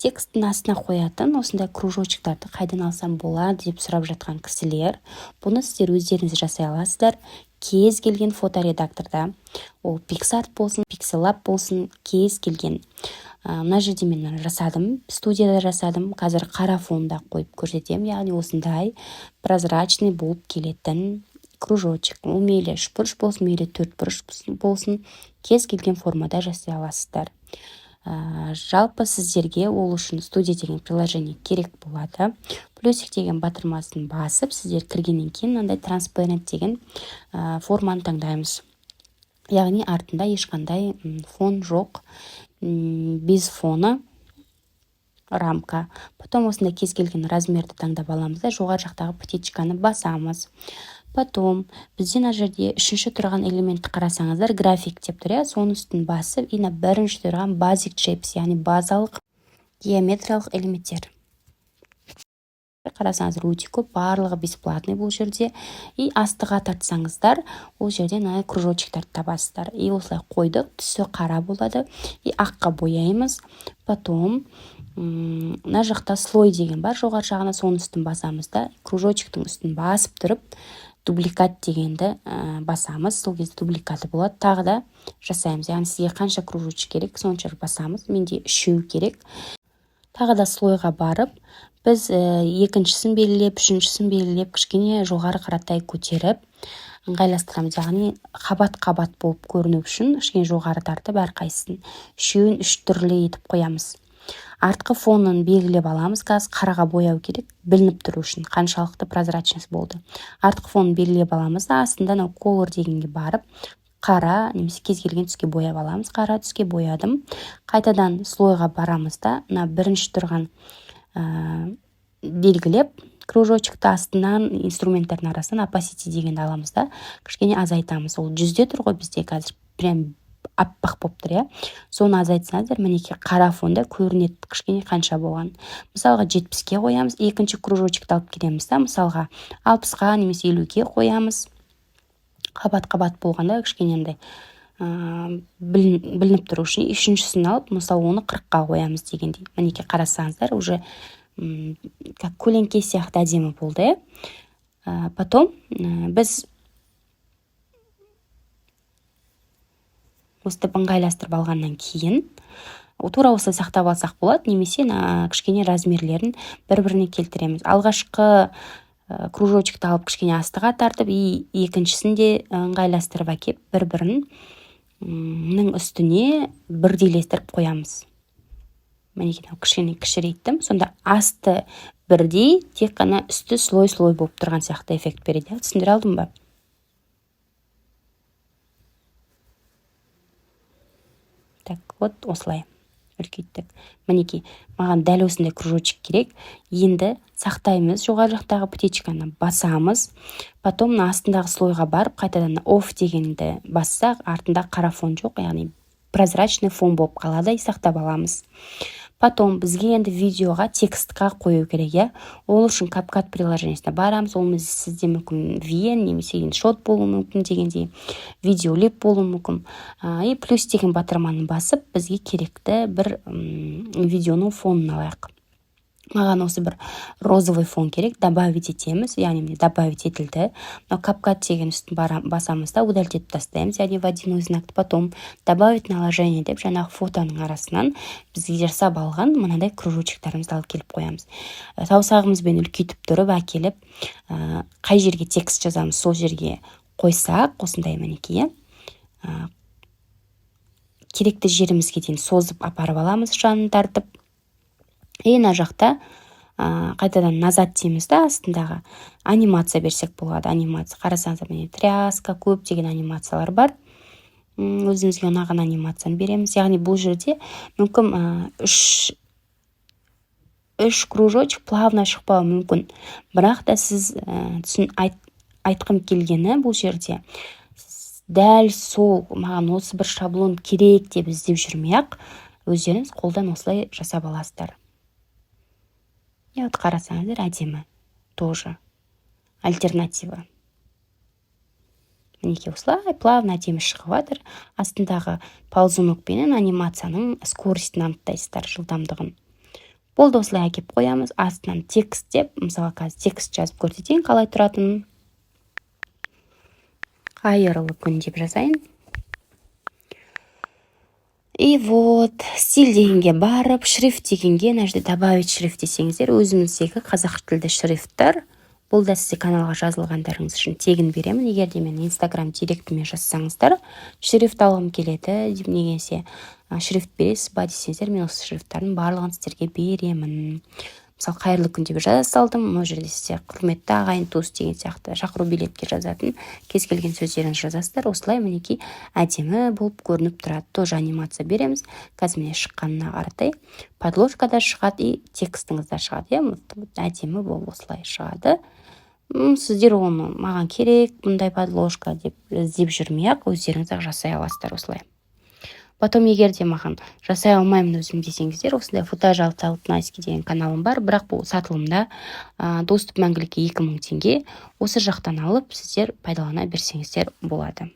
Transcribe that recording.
Тексттің астына қоятын осындай кружочектарды қайдан алсам болады деп сұрап жатқан кісілер, бұны сіздер өздеріңіз жасай аласыздар. Кез келген фоторедакторда, ол PicsArt болсын, PixelLab болсын, кез келген. Мына жерде мен жасадым, студияда жасадым. Қазір қара фонда қойып көрсетемін, яғни осындай прозрачный болып келетін кружочек. Ол мейлі үшбұрыш болсын, мейлі төртбұрыш болсын, кез келген формада жасай аласыздар. Жалпы сіздерге ол үшін «Студия» деген приложение керек болады. Плюсик деген батырмасын басып, сіздер кіргеннен кейін мынандай transparent деген форманы таңдаймыз, яғни артында ешқандай фон жоқ, без фона рамка. Потом осындай кез келген размерді таңдап аламыз да, жоғары жақтағы птичканы басамыз. Потом бізде мына жерде үшінші тұрған элементті қарасаңыздар, график деп тұр, иә. Соның үстін басып, и мына бірінші тұрған basic shapes, яғни базалық геометриялық элементтер. Қарасаңыздар, өте көп, барлығы бесплатный бұл жерде. И астыға тартсаңыздар, ол жерде мына кружочектарды табасыздар. И осылай қойдық, түсі қара болады и аққа бояймыз. Потом мына жақта слой деген бар жоғары жағына, соның үстін басамыз да, кружочектің үстін басып тұрып, дубликат дегенді басамыз. Сол кезде дубликаты болады, тағы да жасаймыз. Яғни сізге қанша кружочек керек, сонша басамыз. Менде үшеу керек. Тағы да слойға барып, біз екіншісін белгілеп, үшіншісін белгілеп, кішкене жоғары қаратай көтеріп ыңғайластырамыз. Яғни қабат қабат болып көріну үшін кішкене жоғары тартып, әрқайсысын, үшеуін үш түрлі етіп қоямыз. Артқы фонын белгілеп аламыз. Қазір қараға бояу керек, білініп тұру үшін, қаншалықты прозрачность болды. Артқы фонын белгілеп аламыз да, астында анау color дегенге барып, қара немесе кез келген түске бояп аламыз. Қара түске боядым. Қайтадан слойға барамыз да, мына бірінші тұрған белгілеп кружочекті, астынан инструменттердің арасынан opacity дегенді аламыз да, кішкене азайтамыз. Ол 100-де тұр ғой бізде, қазір прям аппақ болып тұр, иә. Соны азайтсаңыздар, мінекей, қара фонда көрінеді кішкене қанша болған. Мысалға, 70-ке қоямыз. Екінші кружочекті алып келеміз да, мысалға, 60-қа немесе 50-ге қоямыз. Қабат қабат болғанда кішкене андай білініп тұру үшін. Үшіншісін алып, мысалы, оны 40-қа қоямыз дегендей. Мінекей, қарасаңыздар, уже как көлеңке сияқты әдемі болды, иә. Потом біз осытып ыңғайластырып алғаннан кейін, тура осылай сақтап алсақ болады немесе кішкене размерлерін бір біріне келтіреміз. Алғашқы кружочекті алып, кішкене астыға тартып, и екіншісін де ыңғайластырып әкеп, бір бірінің үстіне бірдейлестіріп қоямыз. Мінекей, кішкене кішірейттім. Сонда асты бірдей, тек қана үсті слой слой болып тұрған сияқты эффект береді, иә. Түсіндіре алдым ба? Так вот, осылай үлкейттік. Мінекей, маған дәл осындай кружочек керек. Енді сақтаймыз, жоғары жақтағы птичканы басамыз. Потом мына астындағы слойға барып, қайтадан off дегенді бассақ, артында қара фон жоқ, яғни прозрачный фон болып қалады, и сақтап аламыз. Потом бізге енді видеоға текстқа қою керек, иә. Ол үшін CapCut приложениесіне барамыз. Ол сізде мүмкін VN немесе InShot болуы мүмкін дегендей, Videoleap болуы мүмкін. И плюс деген батырманы басып, бізге керекті бір видеоның фонын алайық. Маған осы бір розовый фон керек. Добавить етеміз, яғни міне, добавить етілді. Мынау CapCut деген үстін басамыз да, удалить етіп тастаймыз, яғни водяной знакты. Потом добавить наложение деп, жаңағы фотоның арасынан бізге жасап алған мынандай кружочектарымызды алып келіп қоямыз. Саусағымызбен үлкейтіп тұрып әкеліп, қай жерге текст жазамыз, сол жерге қойсақ, осындай, мінекей, иә, керекті жерімізге дейін созып апарып аламыз, жанын тартып. И мына жақта қайтадан назад дейміз да, астындағы анимация берсек болады. Анимация қарасаңыздар, міне, тряска, көптеген анимациялар бар. Өзімізге ұнаған анимацияны береміз. Яғни бұл жерде мүмкін үш кружочек плавно шықпауы мүмкін, бірақ та сіз түсін айтқым келгені, бұл жерде дәл сол маған осы бір шаблон керек деп іздеп жүрмей ақ, өздеріңіз қолдан осылай жасап аласыздар. И вот, қарасаңыздар, әдемі, тоже альтернатива. Мінекей, осылай плавно әдемі шығып жатыр. Астындағы ползунокпенен анимацияның скоростін анықтайсыздар, жылдамдығын. Болды, осылай әкеп қоямыз. Астынан текст деп, мысалы, қазір текст жазып көрсетейін қалай тұратынын. «Қайырлы күн» деп жазайын. И вот, стиль дегенге барып, шрифт дегенге, мына жерде «Добавить шрифт» десеңіздер, өзіміздегі қазақ тілді шрифттар. Бұл да сізде каналға жазылғандарыңыз үшін тегін беремін. Егер де мен Инстаграм директіме жазсаңыздар, «Шрифт алғым келеді» деп немесе «Шрифт бересіз ба» десеңіздер, мен осы шрифттардың барлығын сіздерге беремін. Мысалы, «Қайырлы күн» деп жаза салдым. Мына жерде сіздер «Құрметті ағайын, туыс» деген сияқты шақыру билетке жазатын кез келген сөздеріңізді жазасыздар. Осылай, мінекей, әдемі болып көрініп тұрады. Тоже анимация береміз қазір. Міне, шыққанына қаратай подложка да шығады и текстіңіз де шығады, иә, әдемі болып осылай шығады. Сіздер оны «Маған керек бұндай подложка» деп іздеп жүрмей ақ өздеріңіз ақ жасай аласыздар осылай. Потом, егер де «Маған жасай алмаймын өзім» десеңіздер, осындай «Футаж Алтынайский» деген каналым бар, бірақ бұл сатылымда, доступ мәңгілікке 2000 теңге. Осы жақтан алып, сіздер пайдалана берсеңіздер болады.